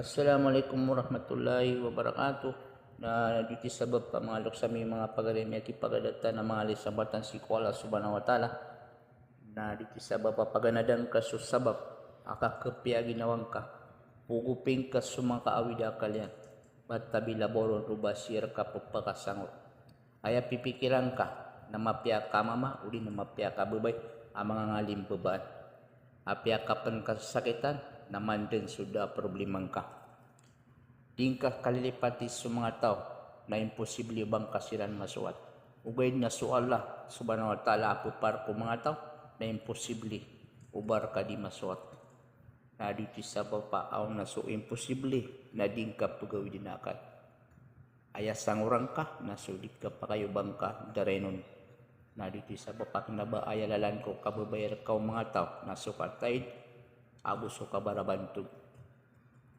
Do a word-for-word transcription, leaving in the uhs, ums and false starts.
Assalamu alaikum warahmatullahi wabarakatuh. Na diti sabap a manga loks ami, manga pagari, miyakipagadatan a manga lisambatan sii ko Allah Subhanahu wa Ta'ala. Na diti sabap a paganadan ka so sabap a kakepiya ginawa ngka, pogoping ka so manga kaawid a akal iyan, ba tabi labaw ron o ba sii rka pepakasangor. Aya pipikiran ka na mapiya ka mama odi na mapiya ka babay a manga ngalim babaan. Apiya ka pen kasakitan na mandeng so da a problema ngka. Di ngka kalilipati so manga taw na imposible o ba ngka siran masowat. Ogaid na so Allah Subhanahu wa Ta'ala a pepar ko manga taw na imposible o ba rka di masowat. Na diti sabap a aw na so imposible na di ngka pegawid na akal. Aya sangoran ka na so di kapakay o ba ngka darainon. Na diti sabap a kena ba aya lalan ko kababaya rka o manga taw na so kataid ago so kabarabantog.